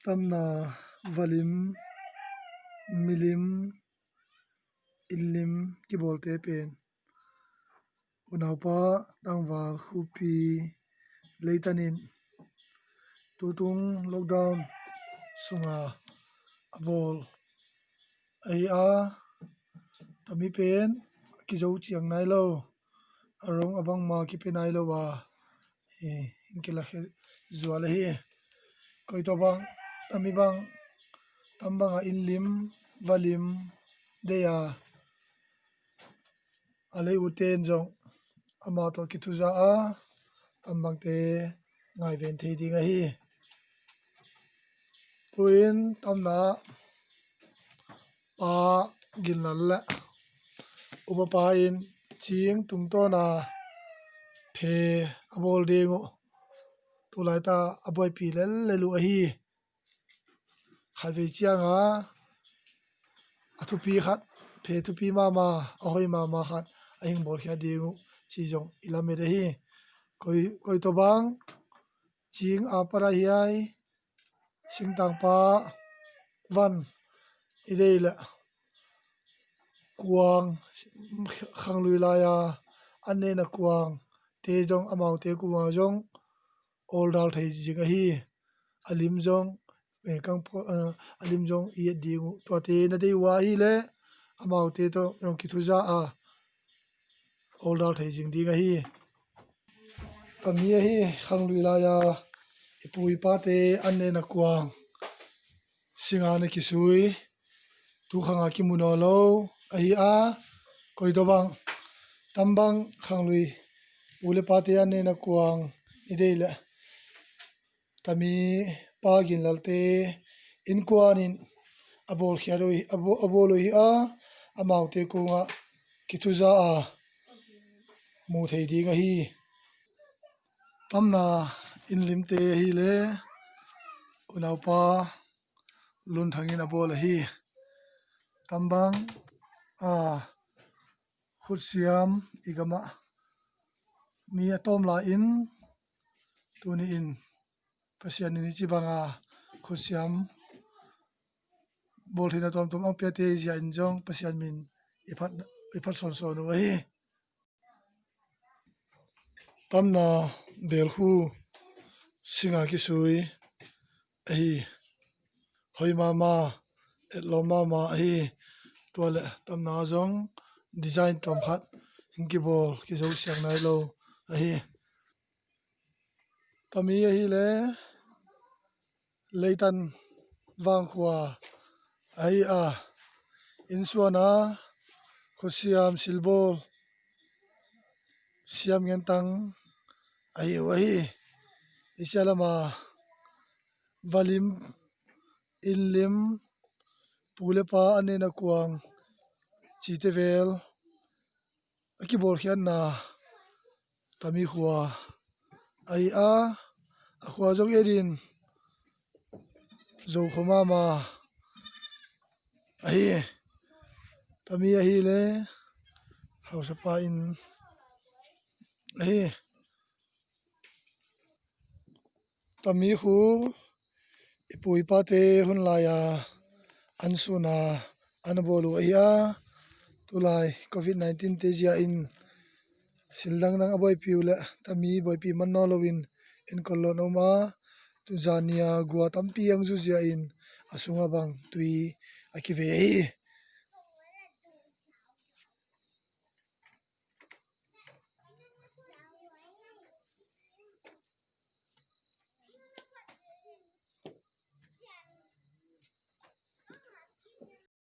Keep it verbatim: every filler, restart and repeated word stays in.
Tamna valim, milim, innlim kibawlte pen unaupa tangval khupi leitanin tutung lockdown sunga a bawl ahi a, tami pen kizo ciang nai lo, a rong a bangma kipia nai lo a, hi, in kilakhe zual ahi. Koi tawh bang, tami bang, tam banga innlim valim dei a, a lei uten zong amah tawh kithuza a, tam bangte ngaiven thei ding ahi. Tuin tamna pa Ginlal le upapa in cing tungtawna phe a bawl ding uh tulaita a buaipi lellel uh ahi. Khatvei cianga a thupi khat, phe thupi mahmah, a hoi mahmah khat a hing bawlkhia ding uh ci zong i lamet ahi. Koi, koi tawh bang cing a para hiai singtangpa van i dei le kuang, khanglui lai-a an nena kuang te zong amaute kuanga zong awldal thei zing ahi. A lim zong, eh, kang pua-, eh, a lim zong i et ding uh, tuate na dei uh ahi le amaute tawh zong kithuza a awldal thei zing ding ahi. Tami ahi, khanglui lai-a i pu i pate an nena kuang singa na kisui, tu khanga kimu nawn lo ahi a, koi tawh bang, tam bang khanglui pu le pate an nena kuang i dei le tami pa Ginlalte innkuanin a bawlkhia lo hi, a baw-, a bawl lo hi a, amaute kungah kithuza a mu thei ding ahi. Tamna innlimte ahi le unaupa Lunthangin a bawl ahi. Tambang a khutsiam i gamah mi a tawm lai in, tuni in Pasian in i ci banga khutsiam bawl theihna tuamtuam ang piate zia in zong Pasian min i phat, i phat sawnsawn uh ahi. Tamna belkhu singa kisui ahi. Hoi mama, etlawm mama ahi. Tua le tamna zong design tawm khat hing kibawl, kizo siang nai lo ahi. Tami ahi le Leitan Vangkhua ahi a, innsuana khutsiam silbawl siam ngentang ahi uh ahi. I sia lama valim, innlim, pu le pa a nena kuang cite vel a kibawlkhiatna Tami khua ahi a, a khua zong edin zo khua mama ahi. Tami ahi le hausapa in ahi. Tami khu i pu i pate hun lai-a an suna an a bawl uh ahi a, tulai covid nineteen te zia in sil dangdang a buaipi uh le tami buaipi man nawn loin enkol lo na um a, tuzan ni-a gua tampi ang zu zia in a sungah bang tui a kivei ahi.